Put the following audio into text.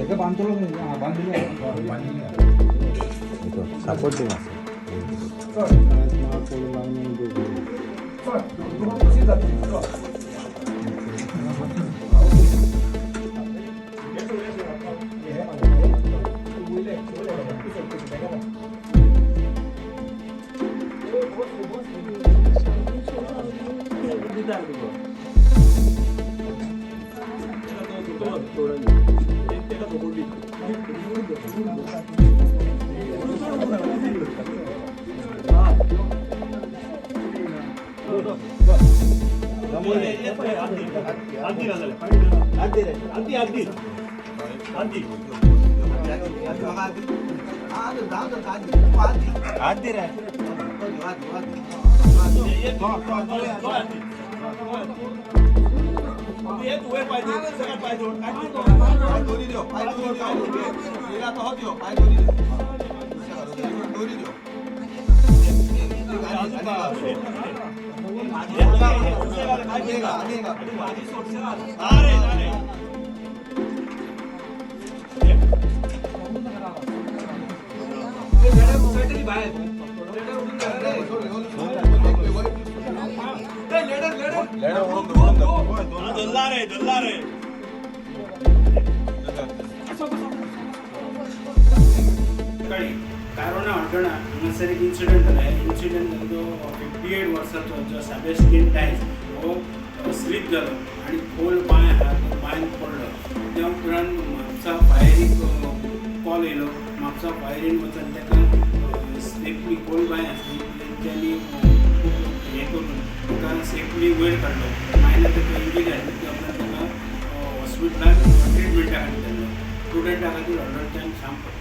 एका बांदतलो न्ही, बांदिल्ले. सपोर्ट दी मातसो. कशी जातली? सकाळी कारोना हळदोणा हांगासर एक इन्सिडंट जाला. इन्सिडंट जालो तो 58 वर्साचो जो सेबेस्टियन डायस हो स्लीप जालो आनी खोल बांय आहा तो बांयन पडलो. त्या उपरांत म्हापसा फायरीक कॉल येयलो. म्हापसा फायरीन वचून ताका सेफली, खोल बांय आसली, तेंच्यांनी खूब हें करून ताका सेफली वयर काडलो. मागीर ताका इंजरी आसली त्या उपरांत ताका हॉस्पिटलान ट्रिटमेंटा खातीर धाडलो. प्रुडंटा खातीर हळदोणच्यान श्याम फडतरे.